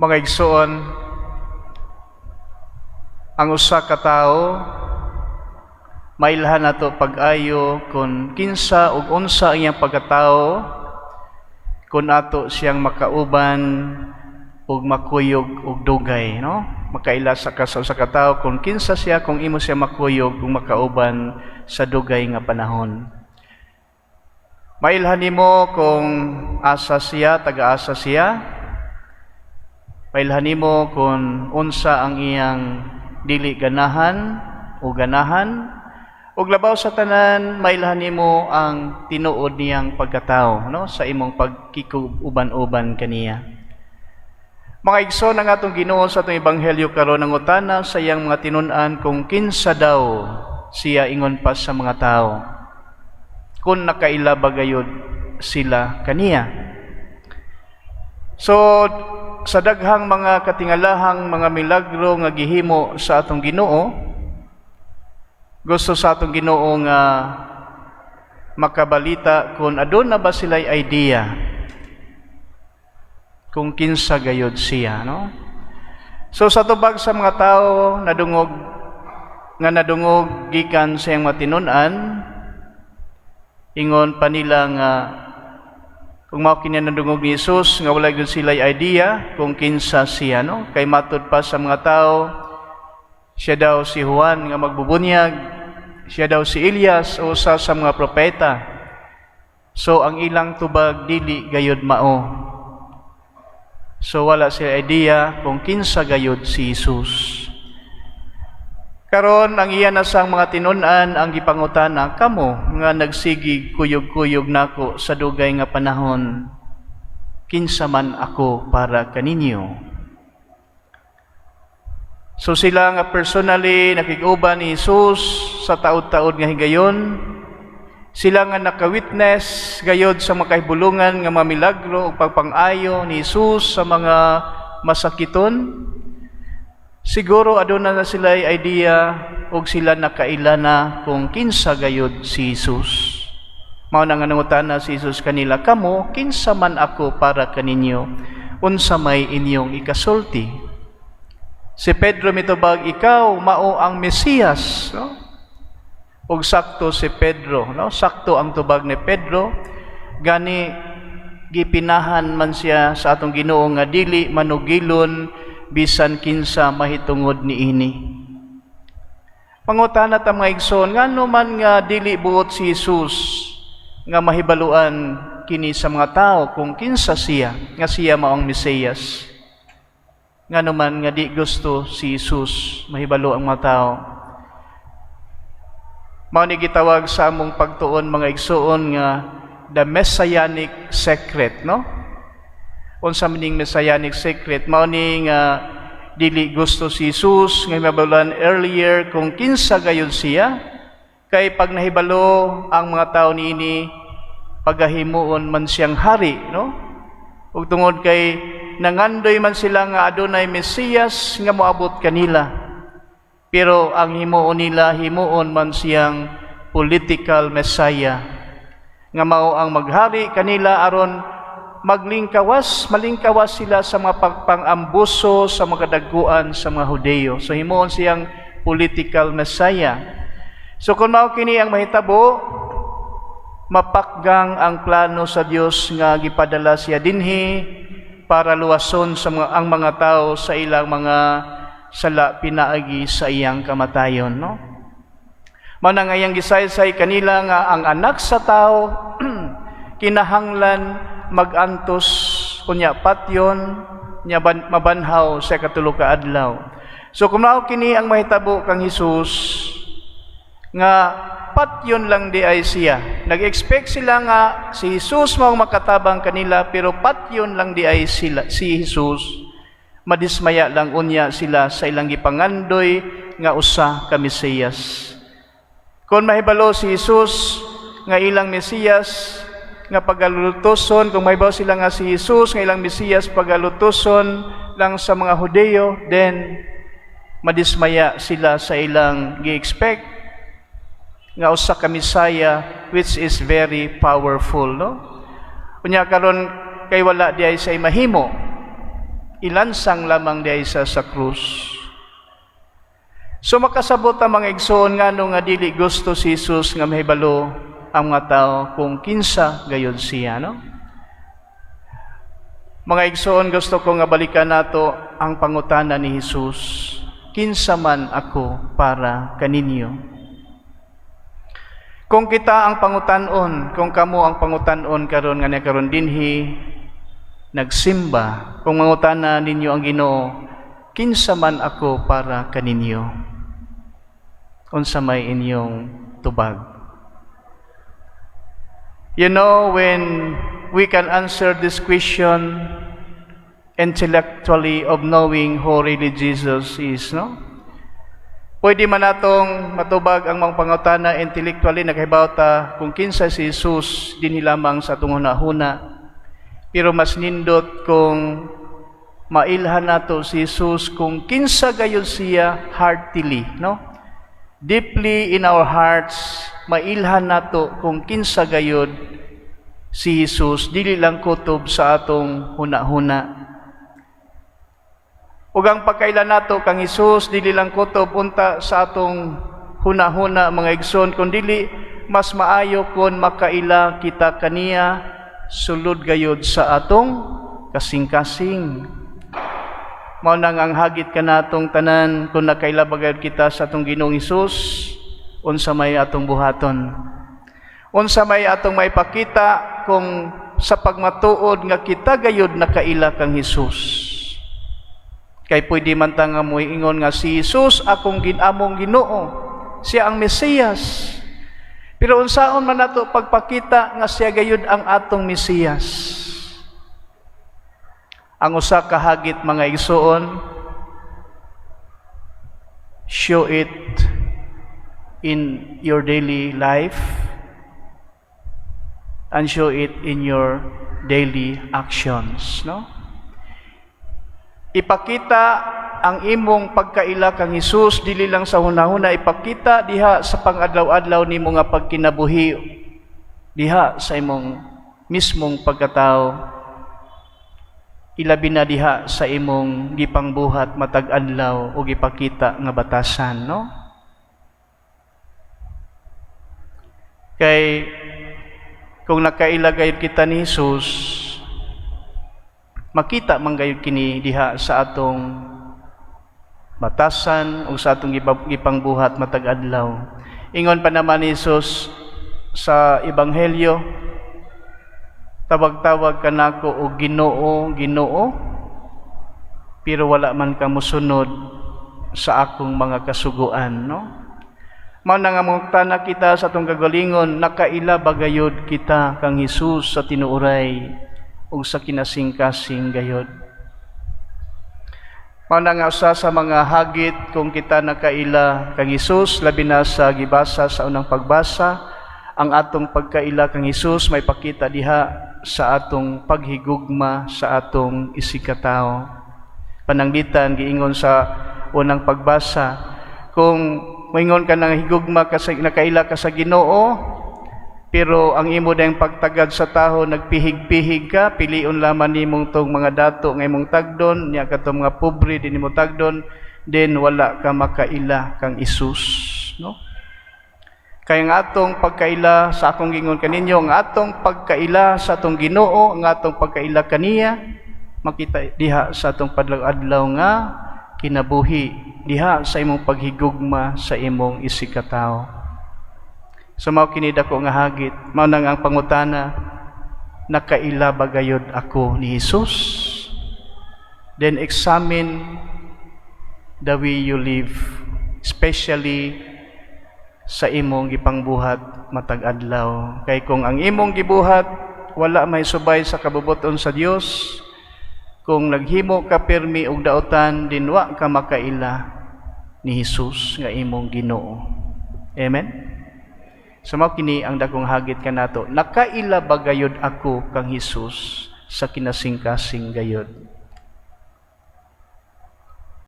Mga igsoon, ang usa ka tawo, mailhan nato pag-ayo kung kinsa ug unsa ang iyang pagkatao kung ato siyang makauban ug makuyog og dugay, no? Makaila sa ka sa usa ka tawo kung kinsa siya kung imo siya makuyog ug makauban sa dugay nga panahon. Mailhan nimo kung asa siya, taga-asa siya. Mailhan nimo kung unsa ang iyang dili ganahan o ganahan. Ug labaw sa tanan, mailhan nimo ang tinuod niyang pagkatao, no, sa imong pagkikuban-uban kaniya. Mga igsoon, ang atong Ginoo sa atong ebanghelyo karon nangutana sa iyang mga tinun-an kung kinsa daw siya ingon pa sa mga tao. Kung nakaila ba gayud sila kaniya. So sa daghang mga katingalahang mga milagro nga gihimo sa atong Ginoo, gusto sa atong Ginoo nga makabalita kung aduna ba sila idea kung kinsa gayud siya, no? So sa tubag sa mga tao nadungog nga nadungog gikan sa iyang mga tinun-an, ingon pa nila nga kung mao kini nadungog ni Jesus nga wala gyud sila idea kung kinsa siya, no? Kay matud pa sa mga tao, siya daw si Juan nga magbubunyag, siya daw si Elias o usa sa mga propeta. So ang ilang tubag dili gayud mao. So wala sila idea kung kinsa gayud si Jesus. Karon, ang iya na sang mga tinun-an ang gipangutana, "Kamo nga nagsigig kuyog-kuyog nako sa dugay nga panahon, kinsa man ako para kaninyo?" So sila nga personally nakig-uban ni Jesus sa taud-taud nga higayon, sila nga naka-witness gayod sa mga kahibulungan nga mga milagro ug pagpang-ayo ni Jesus sa mga masakiton, siguro aduna na sila idea ug sila nakaila na kung kinsa gayod si Jesus. Mao na nga nangutana si Jesus kanila, "Kamo, kinsa man ako para kaninyo? Unsa may inyong ikasulti?" Si Pedro mitubag, "Ikaw mao ang Mesiyas," no? Ug sakto si Pedro, no? Sakto ang tubag ni Pedro. Gani gipinahan man siya sa atong Ginoo nga dili manugilon bisan kinsa mahitungod niini. Pangutana ta, mga igsoon, ngano man nga dili buot si Jesus nga mahibaluan kini sa mga tao kung kinsa siya, nga siya mao ang Mesiyas? Ngano man nga di gusto si Jesus mahibalo ang mga tao? Mao ni gitawag sa among pagtuon, mga igsoon, nga the messianic secret, no? Unsa man ning messianic secret? Mao ni nga dili gusto si Jesus nga mahibaluan earlier kung kinsa gayud siya, kay pag nahibalo ang mga tao niini, pagahimuon man siyang hari, no? Ug tungod kay nangandoy man sila nga adunay Mesiyas nga moabot kanila, pero ang himuon nila, himuon man siyang political messiah nga mao ang maghari kanila aron maglingkawas, malingkawas sila sa mga pagpang-ambuso sa mga kadaguan sa mga Hudeyo. So himuon siyang political messiah. So kung mao kini ang mahitabo, mapakgang ang plano sa Dios nga gipadala siya dinhi para luwason sa mga ang mga tao sa ilang mga sala pinaagi sa iyang kamatayon, no? Mao na nga iyang gisaysay kanila nga ang Anak sa Tao kinahanglan magantos, unya patyon, nya mabanhaw sa katulo ka adlaw. So kung mao kini ang mahitabo kang Hesus nga patyon lang di ay siya. Nag-expect sila nga si Jesus mao makatabang kanila, pero patyon lang di ay sila si Jesus. Madismaya lang unya sila sa ilang gipangandoy nga usa ka Mesiyas. Kung mahibalo si Jesus nga ilang Mesiyas nga pagalutoson, kung mahibalo sila nga si Jesus nga ilang Mesiyas pagalutoson lang sa mga Hudeyo, then madismaya sila sa ilang gi-expect nga usa ka Messiah which is very powerful, no? Unya karon kay wala di ay say mahimo. Ilansang lamang diay sa krus. So makasabot ang mga igsoon ngano nga dili gusto si Jesus nga mahibalo ang mga tao kung kinsa gayud siya, no? Mga igsoon, gusto ko nga balikan nato ang pangutana ni Jesus. "Kinsa man ako para kaninyo?" Kung kita ang pangutanon, kung kamo ang pangutanon karon nga niya karon dinhi nagsimba, kung mangutana ninyo ang Ginoo, "Kinsa man ako para kaninyo?" Unsa may inyong tubag? When we can answer this question intellectually of knowing who really Jesus is, no? Pwede man natong matubag ang mga pangutana intellectually, nakahibaw ta kung kinsa si Jesus dinhi lamang sa atong hunahuna. Pero mas nindot kung mailhan nato si Jesus kung kinsa gayud siya heartily, no? Deeply in our hearts, mailhan nato kung kinsa gayud si Jesus, dili lang kutob sa atong huna-huna. Ug ang pagkaila nato kang Jesus dili lang kutob unta sa atong huna-huna, mga igsoon, kundi mas maayo kon makaila kita kaniya sulod gayud sa atong kasing-kasing. Mao nang ang hagit kanatong tanan, kung nakaila ba gayud kita sa atong Ginoong Hesus, unsa may atong buhaton? Unsa may atong maipakita kung sa pagmatuod nga kita gayud nakaila kang Hesus? Kay pwede man ta nga moingon nga si Jesus akong ginamong Ginoo, siya ang Mesiyas. Pero unsaon man nato pagpakita nga siya gayud ang atong Mesiyas? Ang usa ka hagit, mga igsoon, show it in your daily life and show it in your daily actions, no? Ipakita ang imong pagkaila kang Hesus dili lang sa hunahuna, ipakita diha sa pangadlaw-adlaw nimo nga pagkinabuhi, diha sa imong mismong pagkatao, ilabi na diha sa imong gipangbuhat matag adlaw o gipakita nga batasan, no? Kay kung nakaila gayud kita ni Jesus, makita man gayud kini diha sa atong batasan o sa atong gipangbuhat matag adlaw. Ingon pa naman ni Jesus sa Ebanghelyo, "Tawag-tawag ka nako og Ginoo, Ginoo, pero wala man ka mosunod sa akong mga kasuguan," no? Mao na nga mangutana kita sa atong kagalingon, nakaila ba gayud kita kang Hesus sa tinuoray ug sa kinasingkasing gayod? Mao na nga usa sa mga hagit kung kita nakaila kang Hesus, labi na sa gibasa sa unang pagbasa, ang atong pagkaila kang Hesus may pakita diha sa atong paghigugma sa atong isigkatawo. Pananglitan giingon sa unang pagbasa, kung moingon ka ng higugma ka sa, nakaila ka sa Ginoo, pero ang imo dayong pagtagad sa taho nagpihig-pihig ka, pilion lamang nimong tong mga dato nga imong tagdon, nya katong mga pobre di nimo tagdon, then wala ka makaila kang Hesus, no? Kaya ang atong pagkaila sa akong gingon kaninyo, ang atong pagkaila sa atong Ginoo, ang atong pagkaila kaniya, makita diha sa atong padlaw-adlaw nga kinabuhi, diha sa imong paghigugma sa imong isigkatawo. So mao kini dako nga hagit, mao nang ang pangutana, nakaila ba gayud ako ni Jesus? Then examine the way you live, especially sa imong gipangbuhat matag adlaw. Kay kung ang imong gibuhat wala may subay sa kabubuton sa Dios, kung naghimo ka pirmi og daotan, dinwa ka makaila ni Jesus nga imong Ginoo. Amen. So mao kini ang dakong hagit kanato. Nakaila ba gayud ako kang Jesus sa kinasingkasing gayud?